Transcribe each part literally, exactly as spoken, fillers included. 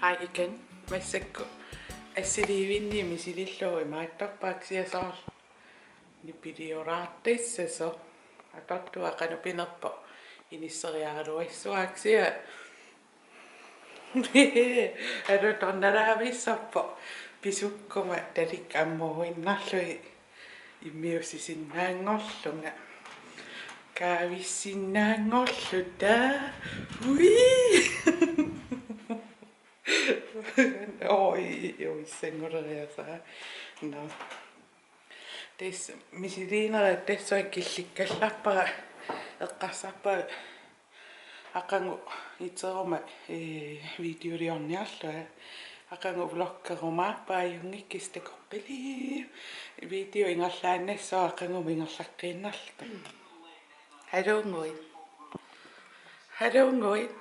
Ai ikan, massakkut assiliivinni misilillugu imaattorpara kisianni soorlu nipiliulaartussasoq. Atortuaq qanoq pinerpoq inisseriaraluassuaq kisianni alutornalaavissarpoq pisukkuma talikkut ammuinnarlugit immiussisinnaanngorlunga. Kaavissinnaanngorluta. Ui! Oi, oi, sengoreriasa. Nå. Tassa misiliinera tassa killikkallarpara eqqarsarpara aqagu iteruma, ee, videoliorniarlunga. Aqagu vloggerumaarpara ajunngikkussi takoqqili. Video ingerlaannassaaq aqagumut ingerlaqqiinnarluta. Halunguit. Halunguit.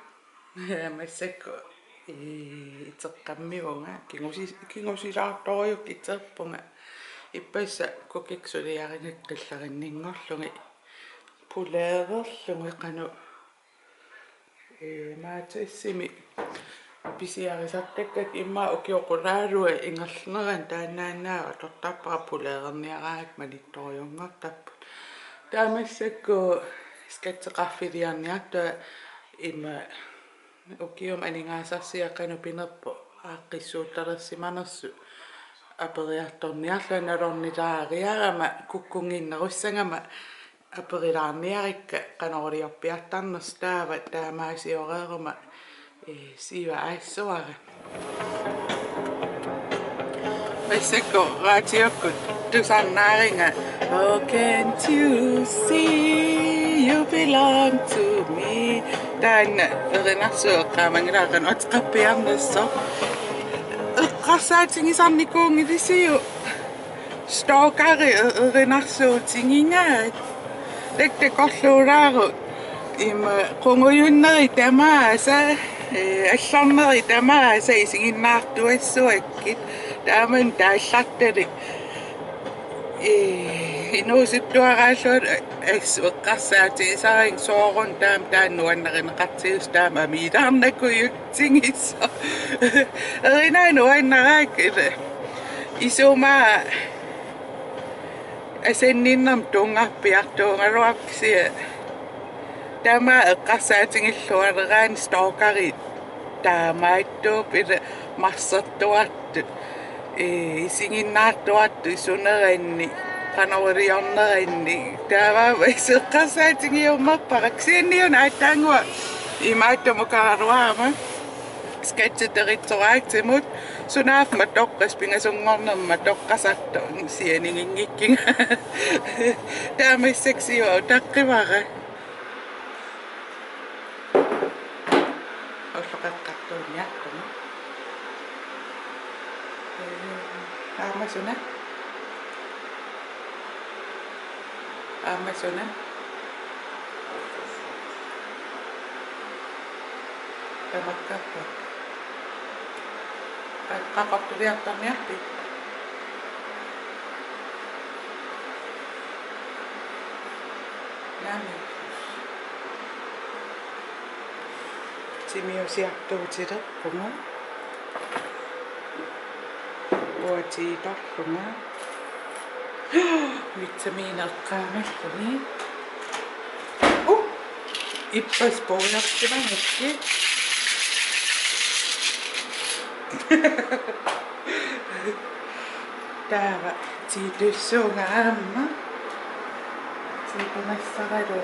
Massakkut, ee, iteqqammivunga. Kingusi-, kingusilaartorujuk iterpunga. Ippassaq kukikka suliarigakkit qillarinninngorlugit. Puleererlugit qanoq, ee, Matasimi pisiarisartakkakka immaqa ukiut qulaaluit ingerlaneranni taannaannaavoq atortarpara puleerniaraanni manittorujunngortarput. Taava massakkut skatteqarfiliarniartunga ima ukiumi aningaasarsiat qanoq pinerpoq aaqqissuuttalersimanersut aperiartorniarlunga nalornilaariarama kukkunnginnerussagama aperilaarniarikka qanoq iliorpiartarnersoq taava taamaasioreeruma, ee, siva aassavara. Massakkut radiokkut tusarnaariga. Oh, can't you see you belong to me? Taanna erinarsuup eqqaamanngilara qanoq ateqarpiarnersoq. Eqqarsaatigisarnikuunngilisiuk? Stalkeri e-, erinarsuutigigaat. Taakku takorluulaaruk ima qungujunnerit tamaasa, ee, allornerit tamaasa isiginnaartuassuakkit. Taamani taallartalik, ee, inuusuttuaraalluarlunga assut eqqarsaatigisarakkit soorunami taama taanna nuannarineqartigisoq taama amiilaarnakujut. Tingisso. Erinaanut annaraak ila. Isuma asanninnermut tunngarpiartuugaluarpoq kisianni. Taama eqqarsaatigilluareraanni stalkerit taamaattuupput ila marsertuartut. Ee, isiginnaartuartut suneranni, qanoq iliorneranni. Taava eqqarsaatigiummerpara kisianni una aatsaannguaq imaattumukaraluarama. Skatteterritsoraatsimut sunaaffa matoqqasoq pingasunngornerma matoqqasartoq sianiginngikkiga. Taava massakkut siua utaqqivara. Ulloqeqqartuunniarlugu. Aamma suna? Aamma suna? Tamakkaappa. Qa-, qaqortuliartorniarpit? Naamik. Timiusiartuutilerpunga. Uatiitorlunga. Vitamineqqaamalluni. Uh! Ippassaq puiorsimagakku. Taava tiitussuunga aamma. Tiitunassaralu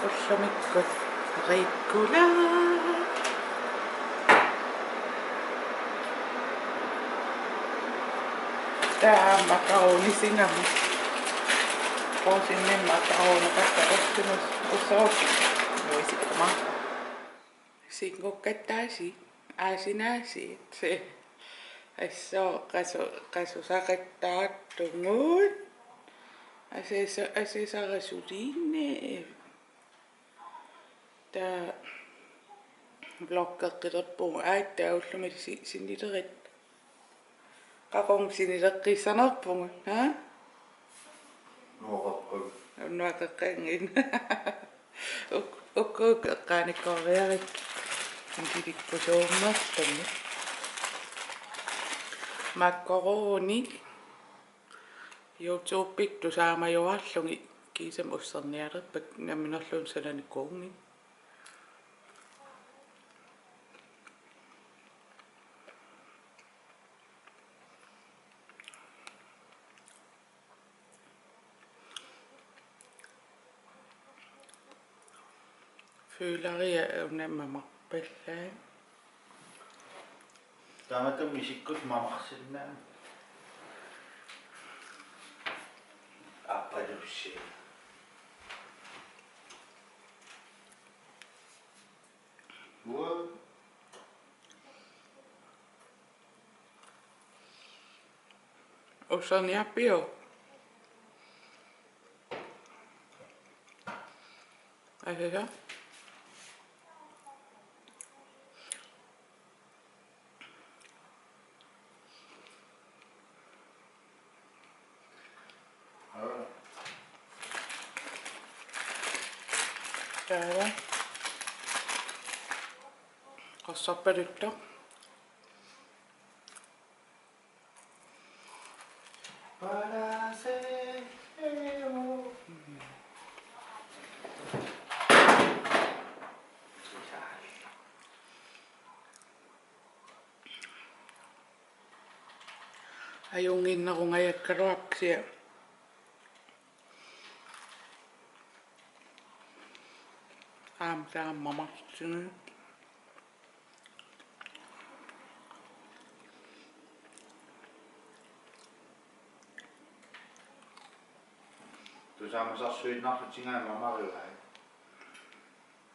ullumikkut riikkula. Taava makaronisinnama. Qosinnim makaroneqatta ortimus usoq. Nuisikkuma. Sinngukkataasit, aasinaasiit. Assut qasu-, qasusaqattaartugut. Asisa-, asisarasuliinni. Taava vloggeqqilerpugut aatsaat ullumi si-, sinileritta. Qaqugumut sinileqqiissanerpugut, aa? Nuaqeqqagut. Nuaqeqqanngilaq. Uk-, ukku eqqaanikooriarit. Ikilikkusuummerluni. Makkoruni. YouTube-ikkut tusaamajuarlugit kiisami ussernialerpakka nammineerlunga sananikuunngilaq. Føleriga una mamarpallaaq. Taamatut isikkullu mamarsinnaammat. Appalussi. Uaa. Usserniarpiuk? Asasa. Taava. Qassorpaluttoq. Ajunnginnerungajakkaluarpoq kisianni. Aamma taama mamarsinnaavat. Tusaamasarsuinnarlutik aamma mamarivaat.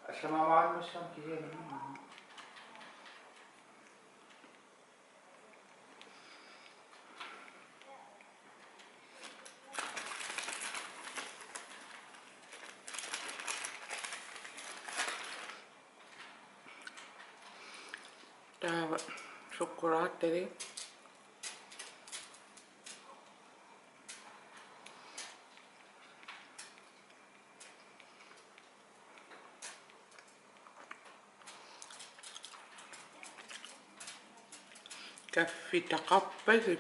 Allamik mamarimmassaammata kisianni. Taava sukkulaatali. Kaffitaqarpasi.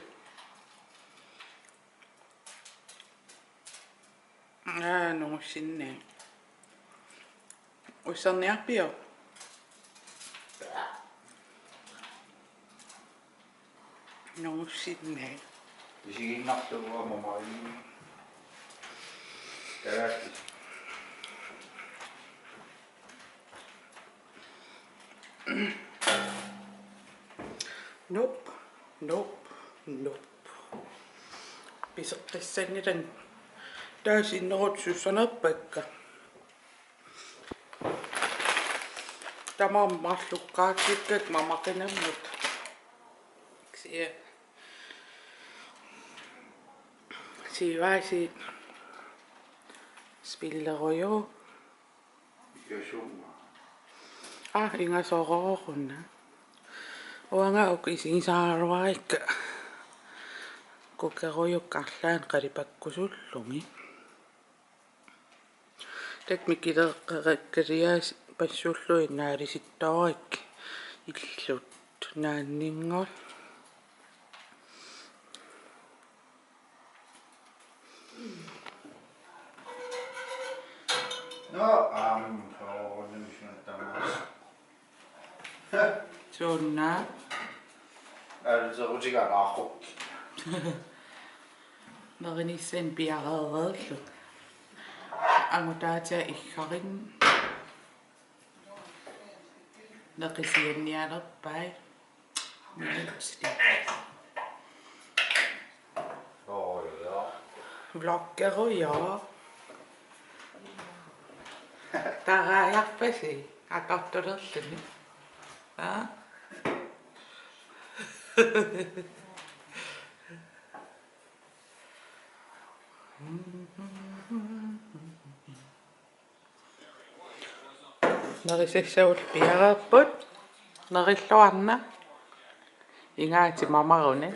Aa, nungussinnaaq. Usserniarpiuk? Nungussinnaaq. Isigiinnarlugu aamma maani. Tagassi. Nop, nop, nop. Piseqqissanngilanga. Taava sinneruttut sussanerpakka. Tamarmik marluk qaakkikkakka mamaqinermut. Kisianni sivaasiit spillerujuk. Aa, ingasorooruna. Uanga uku isigisaaruarikka kukerujukka arlaannik qalipakkusullugit. Taakku mikileqqeriaasii passullugit naalisittoorikkit illut naanninngor. Nå, aamma, soorunami suna tamaasa. Suunna. Aalterutiga naaquk. Nerinissannik piareereerlunga. Angutaatiga iggarinni. Neqisiannialerpai. Minutsit. Vloggerujoq. Taraajarpasi atortulerluni. Aa? Nerisassagut piareerput. Nerilluarna. Ingaatsit mamarunik.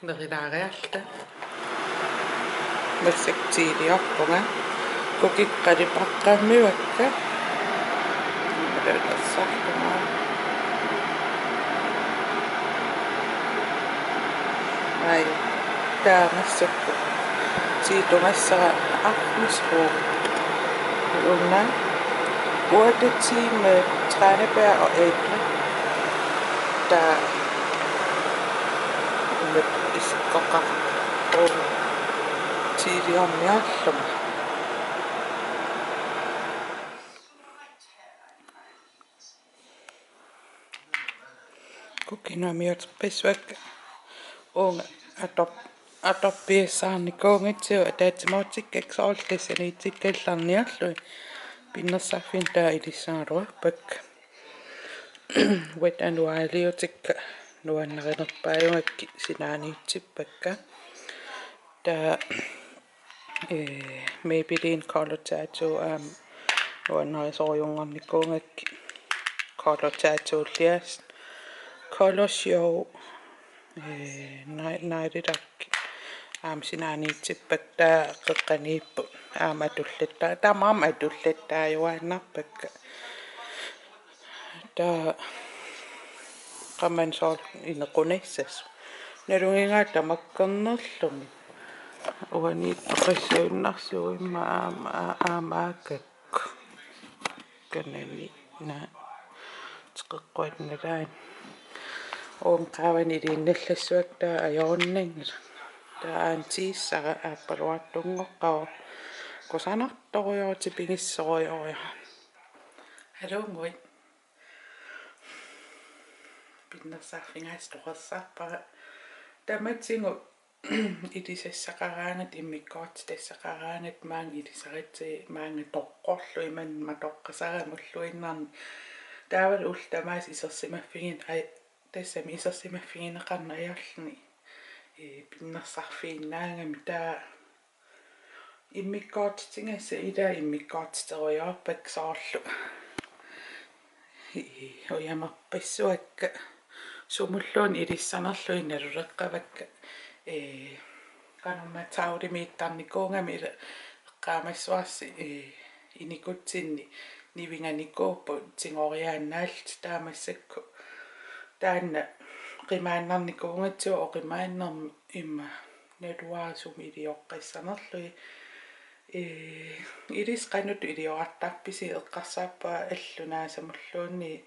Nerilaariarluta. Massakkut tiiliorpunga. Kukikkut qalipaqqammiuakka. Tassartuma. Ai, taamassakku. Tiitumassara aftensbrug. Una. Otte timer Tranebær og æble. Der med isikkoqarpoq. Tiiliorniarlunga. Kukinamiut pisuak uunga ator-, atorpiassaarnikuugatsigu ataatsimoortikkakka soorlu tassaniitikkallarniarlugit pinnersarfimmi taava ilissagaluarpakka. Wet n Wild-iutikka nuannarinerpaajugakkit sinaaniitsippakka. Taava ee, Maybelline Color Tattoo aamma nuannarisorujunngornikuugakkit Color Tattoo-lias Color Show, ee, Night Night-ilakki aamma sinaaniitsippakka taava qeqqaniipput aamma atullattaa-, tamarmik atullattaajuaannarpakka. Taava qamani soorlu inequnassasoq. Nalunngilara tamakkernerlugit. Uani oqassuinnarsuup immaqa aamma, aa-, aamma aakakku. Kanani na teqeqquat nalaani. Uunga qaavani iliinnallassuakka taava ajorunanngilaq. Taava aamma tiissara aappaluartunngoqqavoq. Kusanartorujorujuuvoq, tipigissorujorujuuvoq. Hallo, moi. Pinnersarfigaassi toqorsarpara. Tamatigut ilisassaqaraangatta, immikkoortitassaqaraangatta maanga ilisaratsigu, maanga toqqorlugit, maanga matoqqasarami ulluinnarni. Taavalu ullut tamaasa isersimaffigineq, ai, tassami isersimaffigineqarneq ajorluni. Ee, pinnersarfiinnaagami taava immikkoortitigassat, ilaa immikkoortiterujoorpakka soorlu. Ii, ujamerpassuakka sumulluunniit ilissanerlugit naluleqqavakka. Ee, qanormaa tavlemiittarnikuugami ilaa eqqaamassavarsi, ee, inikutsinni nivinganikuupput tigoriaannaallutik taava massakkut. Taanna qimaannarnikuugatsigu oqimaannermi immaqa naluara sumi ilioqqassanerlugit. Ee, ilissi qanoq iliorartarpisi, eqqarsarpunga allunaasamulluunniit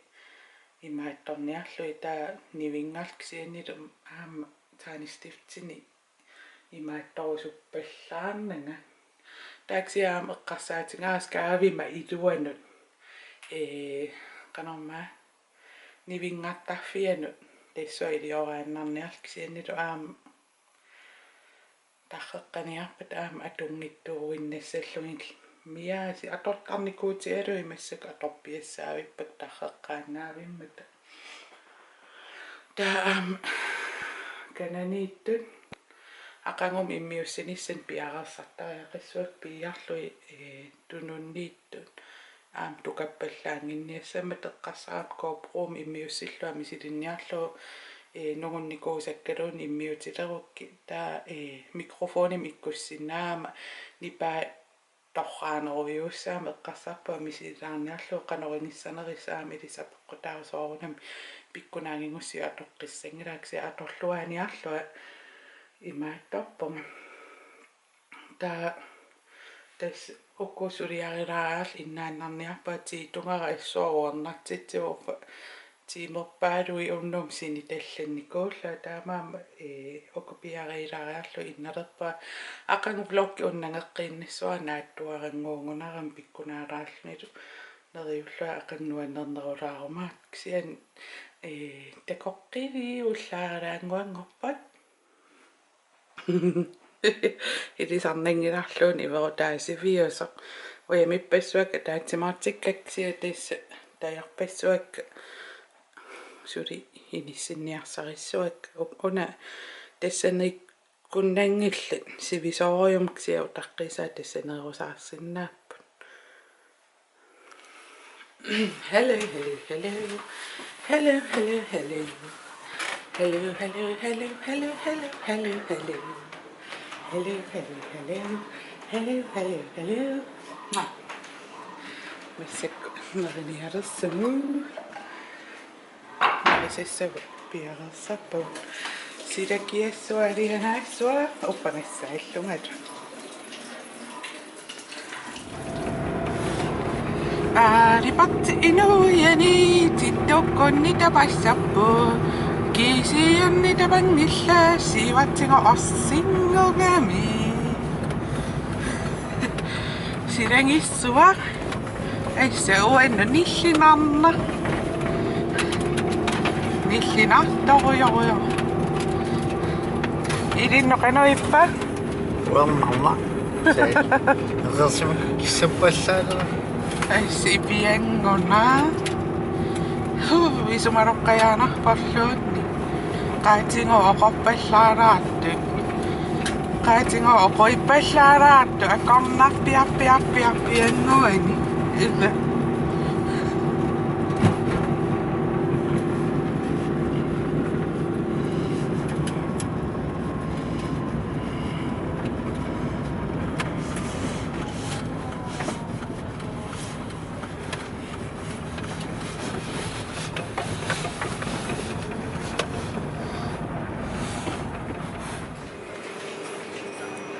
imaattorniarlugit taava nivinngarluni, kisiannilu aamma taanna stiftini imaattorusuppallaarnanga. Taava kisianni aamma eqqarsaatigaara kaavimma iluanut. Ee, qanormaa nivinngartarfianut tassunga ilioraannarniarlugu, kisiannilu aamma tarreqqaniarpata aamma atunngitsuuinnassallugit. Miaasi atortarnikuutigalugu massakkut atorpiassaavippakka tarreqqaannaavimmata. Taava aamma kananiittut aqagumut immiussinissamut piareersartariaqassuakka piiarlugit, ee, tununniittut aamma tukappallaannginniassammata. Eqqarsarama GoPro-mik immiussillunga misilinniarlugu, ee, nungunnikuusakkaluunniit immiutilerukkit. Taava, ee, mikrofonimik ikkussinnaagama nipaa torraanerujussuugama eqqarsarpunga misilaarniarlugu qanoq inissanerissut, aamma ilissi apeqqutaavoq soorunami pikkunaagigussiuk atoqqissanngilara, kisianni atorluaaniarlunga imaattorpunga. Taava tassa uku suliarilaariarlunga innaannarniarpunga, tiitugara assut uernartitsivoq, tiimerpaaluit unnummut sinitallannikuullunga, taamaammat, ee, uku piarilaariarlugit innalerpunga. Aqagu vloggi una nangeqqiinnassavara naatsuarannguugunarami pikkunaalaarlunilu neriullunga aqagu nuannernerulaarumaartoq, kisianni, ee, takoqqili ullaaralaannguanngorpat. Ilisarnanngilarluunniit iverutaasiviusoq. Ujamippassuakka ataatsimoortikkakka, kisianni tassa tajarpassuakka suli inissinniarsarissuakka. U-, una tassaniikkunnanngillat sivisoorujussuarmik, kisianni utaqqiisaat tassaneerusaarsinnaapput. Hello, hello, hello. Hello, hello, hello. Hello, hello, hello, hello, hello, hello. Hello, hello, hello. Hello, hello, hello. Mwah. Massakkut nerinialersugut. Nerisassavut piareersarpagut. Silakiassua alianaassua uppanassaallungalu. Aalipart inuiani tittukkunni tapassappu. Kisianni tapanngillat siuartigu orsinngugami. Silagissuaq. Aissa uannut nillinarneq. Nillinartorujorujoq. Ilinnut qanoq ippa? Uernarma. Sai. Asersimak kissappallaalera. Aissa ipiannguna. Huu, isumaloqqajaanarporluunniit. Qaatigut oqorpallaaraartut. Qaatigut oqoippallaaraartut akornarpiarpiarpiarpiannguani. Ila.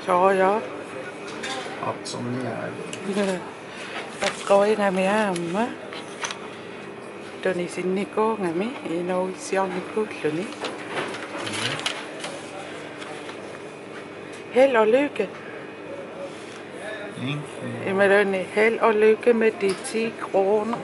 Soorlu. Aatsorniaat. Eqqorigami aamma. Tunisinnikuugami inuuissiornikuulluni. Held og lykke. Ikke? Imaluunniit held og lykke med de ti kroner.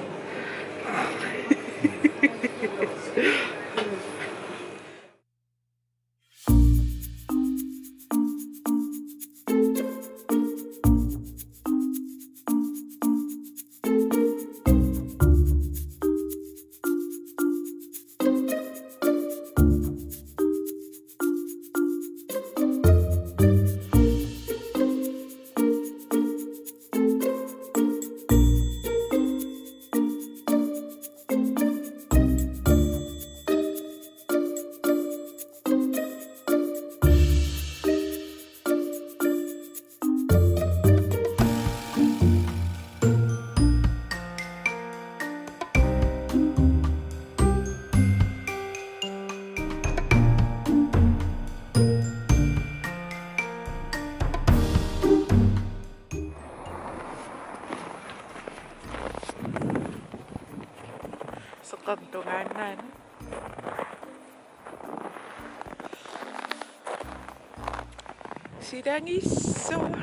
Seqernup tungaannaani. Silagissuaq.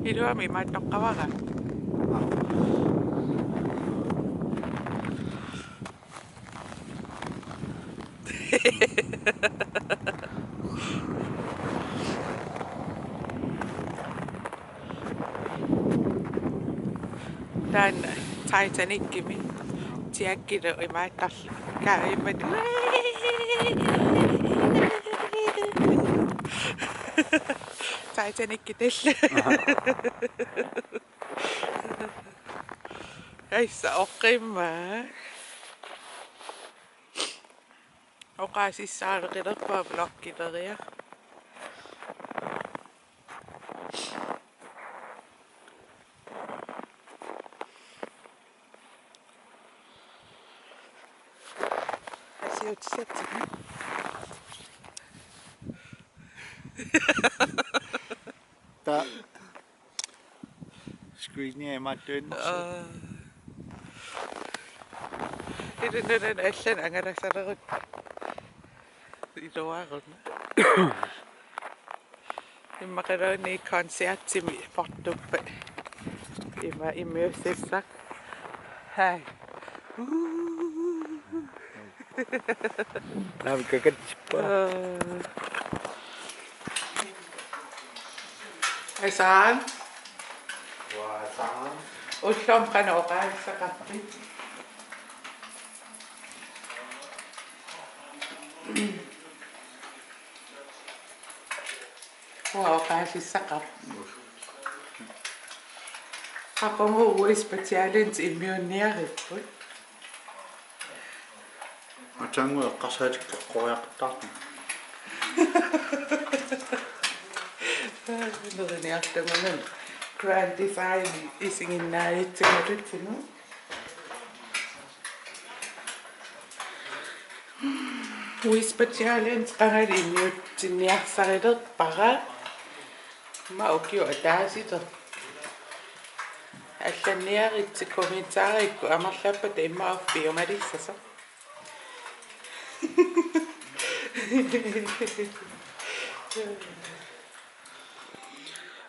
Iluamik imaattoqarpara. Taanna Titanicimi Jackilu imaattarluni kaajimmat. Titanic talla. Aissa oqimma. Oqaasissaareqilerpaa vloggileriarlunga. Asiutisatsi. Ta- Screenia imaattuinnarsi. Aa. Ilunulun allan angalasaleruk. Iluaruna. Immaqaluunniit koncertimi portuppat. Ima immiussassaq. Hai. Naamik kakatsippa. Aa. Asaan. Asaan. Ullormi qanoq oqaasissaqarpit? Uanga oqaasissaqarpunga. Qaqugu Whisper Challenge immiunniaripput. Taanna eqqarsaatikka qoriaqattaartunga. Neriniartagunun Grand Design isiginnaajutsigu. Whisper Challenge qangali immiussinniarsarilerpara. Immaqa ukiup ataaseq. Allanniaritsi kommentaarikkut amerlappata immaqa piumalissasoq.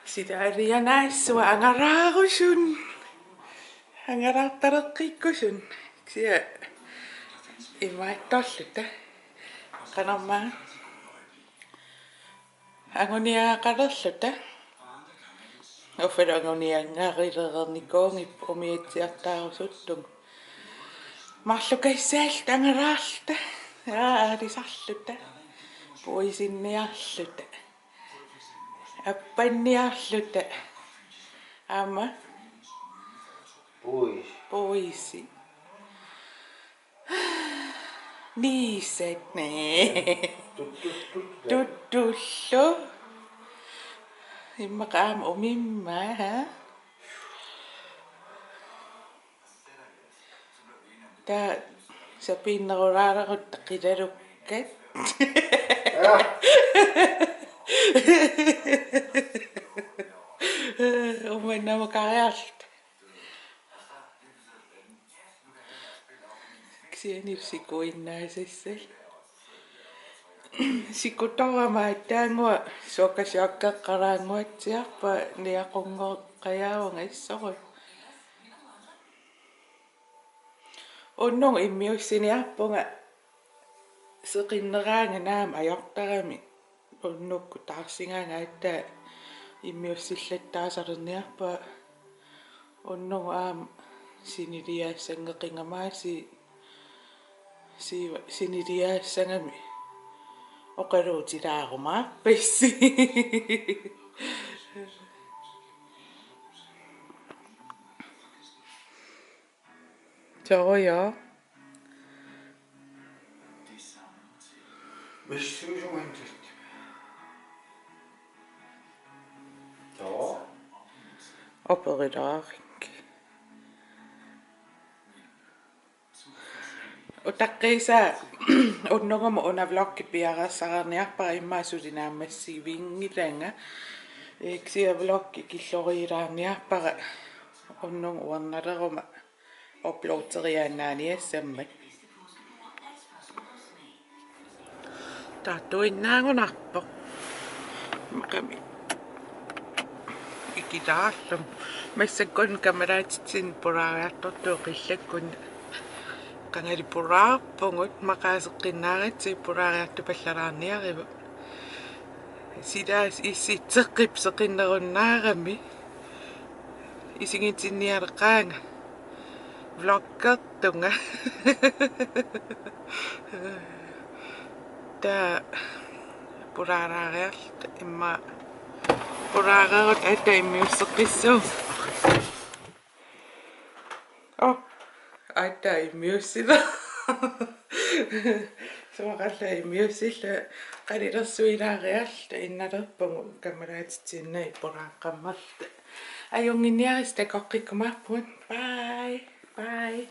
Sitaarianaassua angalaarusun. Angalaartaleqqikkusun. Kisianni imaattorluta. Qanormaa. Anguniagaqalerluta. Uffalu anguniangarilernikuunngippoq umiatsiartaarusuttunga. Marlukassaarluta angalaarluta. Aa, aalisarluta. Puisinniarluta. Appanniarluta. Aamma. Puis. Puisi. Niisat, nee. Tuttullu. Tuttullu. Immaqa aamma umimma, ha? Taava sapiinnerulaarutta qilalukkat. Aa. Umannamukaariarluta. Kisianni sikuinnaasassalluta. Sikutorama aatsaannguaq sukkasoqqaqqalaannguatsiarpunga niaqunngooqqajaavunga issorut. Unnugu immiussiniarpunga seqinneraangat naamik ajortarami. Unnukkut taarsigaangat aatsaat immiussillattaasalerniarpunga. Unnugu aamma siniliaassanngeqigama aasiit siiva siniliaassagami oqaluutilaarumaarpassi. Sooq, ja. Missuisumantit. Joo. Operilaarik. Utaqqiisaa unnuguma una vloggi piareersarniarpara, immaqa suli naammassivinngilanga. Ee, kisianni vloggi killoriilaarniarpara unnuk uernaleruma uploaderiaannaaniassammat. Taartuinnaagunarpoq. Makami. Ikilaarlum. Massakkut kammalaatitsinni pulaariartortugut qillakkut. Qangali pulaarpugut, maqaaseqqinnaaritsi pulaariartupallalaarniarivut. Silaas issitseqqippoq seqinnerunnaarami. Isigintinnialeqaanga. Vloggertunga. Taava pulaalaariarluta immaqa pulaareerutta aatsaat immiusseqqissuunga. Oh, aatsaat immiussillunga. Sumaqarlunga immiussillunga, qalilersuilaariarluta innalerpugut kammalaatitsinnai pulaaqqammerluta. Ajunnginniarisi, takoqqikkumaarpugut. Bye. Bye.